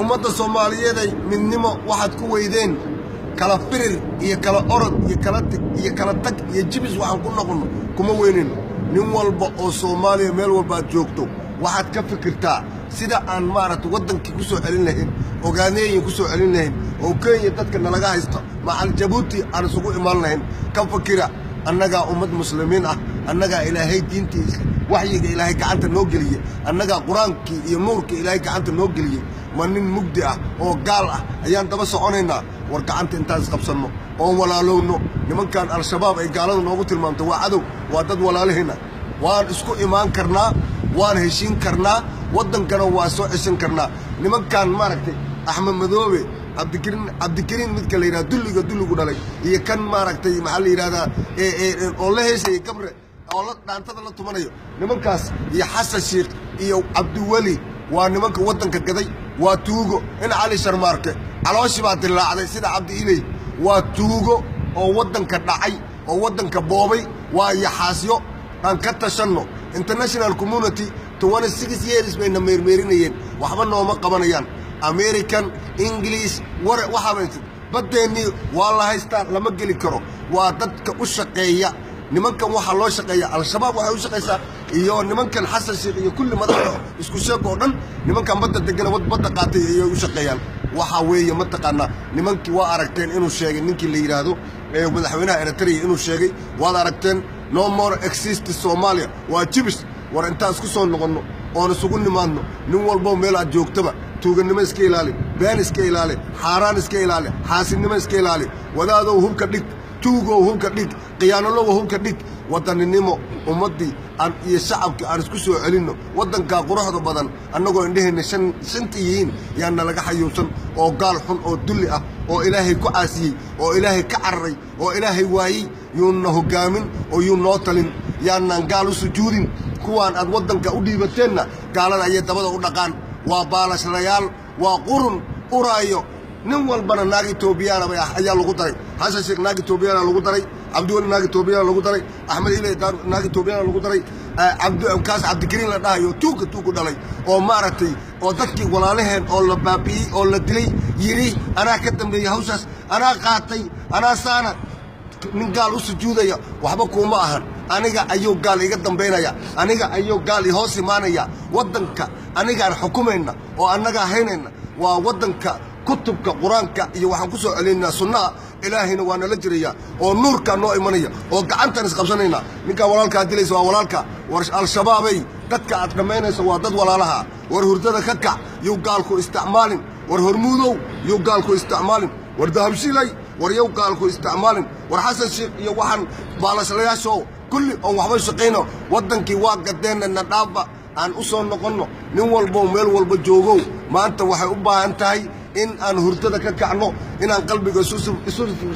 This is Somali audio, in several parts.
Ummadda Soomaaliyeeday, midnimo waxaad ku weydeen kala firir iyo kala orod iyo kala tig iyo kala tag iyo jibis waxaan ku noqonno kuma weynayno. Nin walba oo Soomaaliya, meel walba aad joogto, waxaad ka fikirtaa sida aan maaragtay waddankii ku soo celin lahayn, Ogaadeeyin ku soo celin lahayn, oo Kenya dadka nalaga haysta macal Jabuuti aan isugu imaan lahayn. Ka fikira. Annagaa ummad Muslimiin ah, annagaa Ilaahay diintii, waxyiga Ilaahay gacanta noo geliyey, annagaa Qur-aankii iyo nuurkii Ilaahay gacanta noo geliyey. Ma nin mugdi ah oo gaal ah ayaan daba soconaynaa? War gacanta intaan isqabsanno oon walaalowno. Nimankan Al-Shabaab ay gaalada noogu tilmaamtay waa cadow, waa dad walaalahayna. Waan isku imaan karnaa, waan heshiin karnaa, waddankana waa soo ceshan karnaa. Nimankan maaragtay Axmed Madoobe, Cabdikariin, Cabdikariin midka la yidhahda, dulliga dulligu dhalay, iyo kan maaragtay maxaa la yidhahdaa oo la heesaya Gabre oo la dhaantada la tumanayo, nimankaas iyo Xasan Sheikh iyo Cabdiweli waa nimanka waddanka gaday, waa tuugo. In Cali Sharmaarke calooshii baa dillaacday sida Cabdi Iley. Waa tuugo oo waddanka dhacay oo waddanka boobay, waa yaxaasyo. Aan ka tashanno. International community 26 years bayna meermeerinayeen, waxba nooma qabanayaan. American, English, war waxaaba baddeenii waa la haystaa, lama geli karo. Waa dadka u shaqeeya nimankan. Waxaa loo shaqeeya Al-Shabaab, waxay u shaqaysaa iyo nimankan Xasan Sheikh iyo kulli madaxda isku sheeg oo dhan. Nimankan badda degana, badda qaatay ayay u shaqeeyaan. Waxaa weeye, mataqaanaa, nimankii waa aragteen inuu sheegay ninkii la yidhaahdo madaxweynaha Eritrea, inuu sheegay waad aragteen: "No more exist Soomaaliya." Waa jibis. War intaan isku soo noqonno oon isugu nimaadno, nin walbo meel aad joogtaba tuugannimo iska ilaali, been iska ilaali, xaaraan iska ilaali, xaasidnimo iska ilaali. Wadaadow, hubka dhig. Tuugow, hubka dhig. Khiyaanolowa, hubka dhig. Wadaninimo ummaddii aan iyo shacabkii aan isku soo celinno. Waddankaa quruxda badan annagoo indheheenna shan shanta yihiin yaan nalaga xayuubsan oo gaal xun oo dulli ah oo Ilaahay ku caasiyey oo Ilaahay ka cararay oo Ilaahay waayey yuunna hoggaamin oo yuu noo talin. Yaanaan gaal u sujuudin. Kuwaan aad waddanka u dhiibateenna gaalada ayay dabada u dhaqaan. Waa baalashlayaal, waa qurun uraayo. Nin walbana naag Etoobiyaana bay ayaa lagu daray. Xasan Sheekh naag Etoobiyaana lagu daray, Cabdiweli naag Etoobiyaana lagu daray, Axmed Ile naag Etoobiyaana lagu daray, kaas Cabdikariin la dhahayo, tuugka tuugu dhalay oo maaragtay oo dadkii walaalaheen oo la baabi'iyey oo la dilay yidhi: "Anaa ka dambeeyey hawshaas, anaa qaatay, anaa saana." Nin gaal u sujuudaya waxba kuuma ahan. Aniga ayuu gaal iga dambaynaya, aniga ayuu gaal i hoos imaanaya. Waddanka anigaan xukumayna oo annagaa haynayna waa waddanka kutubka Qur-aanka iyo waxaan ku soo celinaynaa sunnaha. Ilaahayna waa nala jiraya oo nuurkaa noo imanaya oo gacantaan isqabsanayna. Ninkaa walaalkaa dilaysa waa walaalka. War Al-Shabaabay, dadka aad dhammaynaysa waa dad walaalaha. War hurdada ka kac, yuu gaalku isticmaalin. War Hormuudow, yuu gaalku isticmaalin. War Dahabshilay, war yow gaalku isticmaalin. War Xasan Sheikh iyo waxaan baalashlayaasho kulli oon waxba shaqayno, waddankii waa gadeenna, na dhaafa. Aan u soo noqonno. Nin walbow meel walba joogow, maanta waxay u baahan tahay in aan hurdada ka kacno, inaan qalbiga isu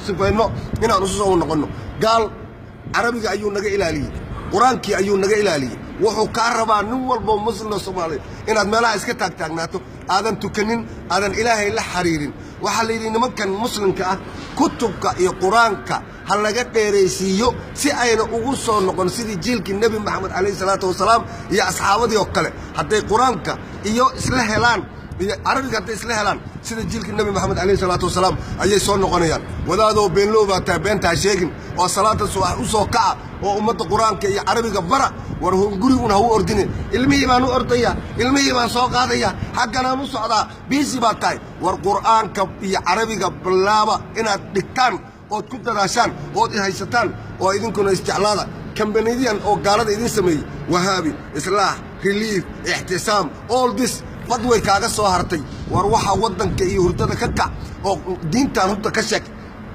sifayno, inaan isu soo noqonno. Gaal Carabiga ayuu naga ilaaliyey, Qur-aankii ayuu naga ilaaliyey. Wuxuu kaa rabaa, nin walbo Muslimna Soomaaliya, inaad meelaha iska taagtaagnaato, aadan tukanin, aadan Ilaahay la xariirin. Waxaa la yidhi nimankan Muslimka ah kutubka iyo Qur-aanka ha laga dheeraysiiyo si ayna ugu soo noqon sidii jiilkii Nebi Maxamed calayhi salaatu wasalaam iyo asxaabadii oo kale. Hadday Qur-aanka iyo isla helaan iyo Carabiga, hadday isla helaan sida jiilkii Nebi Maxamed calayhi salaatu wasalaam ayay soo noqonayaan. Wadaadoo, beenlow baa tahay, beenta ha sheegin oo salaada subax u soo kaca oo ummadda Qur-aanka iyo Carabiga bara. War guriguna ha u ordine. "Ilmihii baan u ordaya, ilmihii baan soo qaadaya, xagganaan u socdaa," busy baad tahay. War Qur'aanka iyo Carabiga bilaaba inaad dhigtaan ood ku dadaashaan ood haysataan oo idinkuna isjeclaada. Kambanidiyan oo gaalada idin sameeyey, Wahaabi, Islaax, Relief, Ixtisaam, all this fadway kaaga soo hartay. War waxa waddanka iyo hurdada ka kac oo diintan runta ka sheeg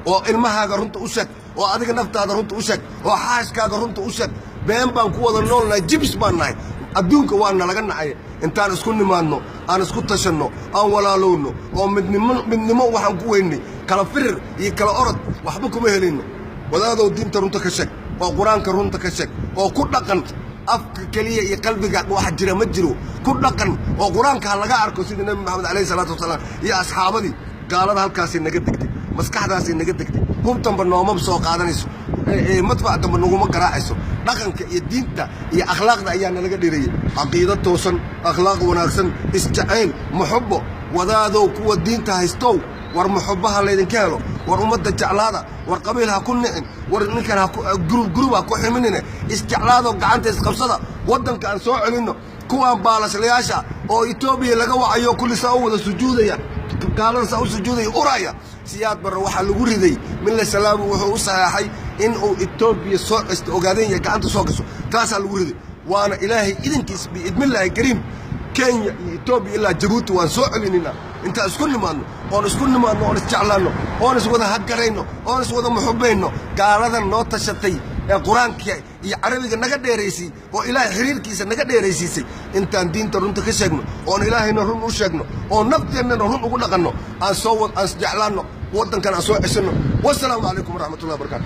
oo ilmahaaga runta u sheeg oo adiga naftaada runta u sheeg oo xaaskaaga runta u sheeg. Been baan ku wada noolnahay, jibis baan nahay, adduunka waa nalaga nacay. Intaan isku nimaadno, aan isku tashanno, aan walaalowno oo midnimo. Midnimo waxaan ku weynay, kala firir iyo kala orod waxba kuma helayno. Wadaadow, diinta runta ka sheeg oo Qur-aanka runta ka sheeg oo ku dhaqan. Afka keliya iyo qalbiga wax jira ma jiro. Ku dhaqan oo Qur-aanka ha laga arko sidii Nebi Maxamed calayhi salaatu wasalaam iyo asxaabadii. Gaalada halkaasay naga degtay, maskaxdaasay naga degtay. Hubtanba nooma soo qaadanayso, madfac damba naguma garaacayso. Dhaqanka iyo diinta iyo akhlaaqda ayaa nalaga dhirayay: caqiido toosan, akhlaaq wanaagsan, isjacayl, muxubbo. Wadaadow, kuwa diinta haystow, war muxubbaha laydinka helo, war ummadda jeclaada, war qabiil ha ku nicin, war ninkan ha group group ha ku ximinine, isjeclaado, gacanta isqabsada, waddanka aan soo celinno. Kuwaan baalaslayaasha oo Etoobiya laga wacayo, kulli saa u wada sujuudaya, gaalada saa u sujuudaya, uraya. Siyaad Barre waxaa lagu riday, Mille Salaamu wuxuu u saxeexay in uu Etoobiya soo cesto, ogaadenya gacanta soo gasho. Taasaa lagu riday. Waana Ilaahay idinkiis, biidnillaahi kariim, Kenya iyo Etoobiya ilaa Jabuuti waan soo celinayna intaan isku nimaadno, oon isku nimaadno, oon isjeclaanno, oon iswada hagarayno, oon iswada muxubayno. Gaaladan noo tashatay ee Qur-aanka iyo Carabiga naga dheeraysay oo Ilaahay xiriirkiisa naga dheeraysiisay, intaan diinta runta ka sheegno, oon Ilaahayna run u sheegno, oon nafteennana run ugu dhaqanno, aan soo aan isjeclaanno, waddankan aan soo ceshanno. Wasalaamu calaykum waraxmatullahi wabarakatu.